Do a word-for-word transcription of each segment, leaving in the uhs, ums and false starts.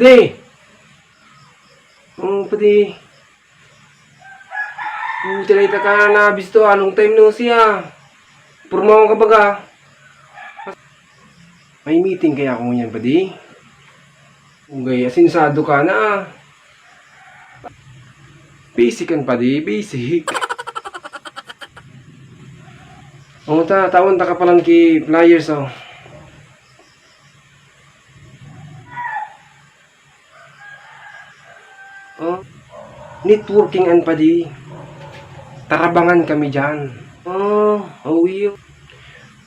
Di! Oo, padi. Buti na ita ka na bisto, ah. Long time no see, ah. Porma ka baga. May meeting kaya ako ngunyan, padi? Ugay, asensado ka na, ah. Busy kan, padi, busy. O, ta, tawan ta ka palan ki flyers, oh. Oh, networking an, padi. Tarabangan kami diyan. Oh, oh, iyo.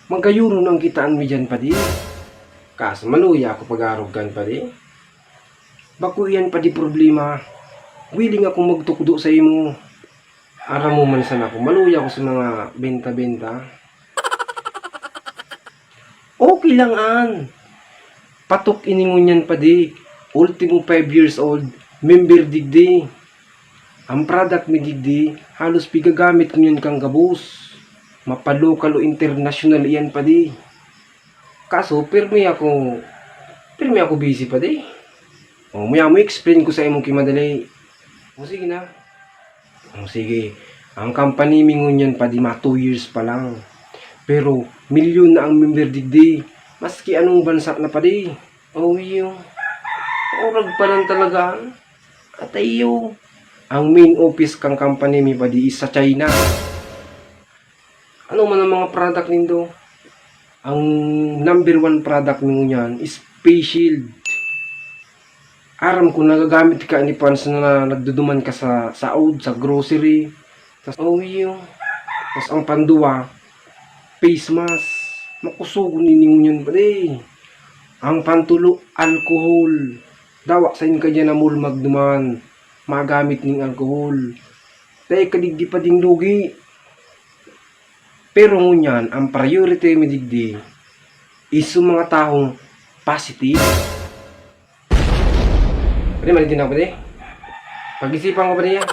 Magayoron ang kitaan mi diyan, padi. Kaso maluya ako pag-arog kan, padi. Bako iyan, padi, problema. Willing akong magtukdo sa imo. Aram mo man sana ako, maluya ako sa mga benta-benta. Okay lang an. Patok ini ngunyan, padi. Ultimo five years old, member digdi. Ang product mi digdi, halos pigagamit ngunyan kan gabos. Mapa-local o international iyan, padi. Kaso, pirmi ako, pirmi ako busy, padi. O, muya mo, explain ko sa imong kimadali. O, sige na. O, sige. Ang company mi ngunyan, padi, ma two years pa lang. Pero, milyon na ang member digdi. Maski anong bansa na, padi. O, iyo. Urag pa lang talaga. At iyo. Ang main office kang company mi, padi, is sa China. Ano man ang mga product nindo? Ang number one product mi ngunyan is face shield. Aram ko nagagamit ka ni Pans na nagduduman ka sa saod, sa grocery. Tas, oh, iyo. Tas ang panduwa, face mask. Makusogon ini ngunyan, padi. Ang pantulo, alcohol. Dawa sain ka diyan na mall magduman. Magamit ning alcohol. Dai ka digdi, pading lugi. Pero ngunyan, ang priority mi digdi is yung mga taong positive. Pwede, malitin ako, pwede? Pag-isipan ko, pwede yan.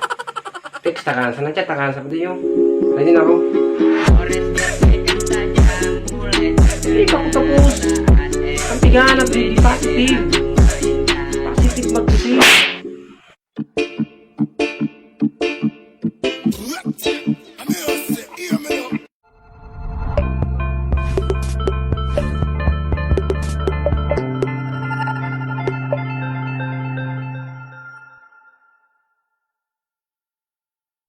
Text ta ka, sa chat ta ka, sa pwede yun. Malitin ako. Hindi pa ako tapos. Ang tigana, pwede, positive.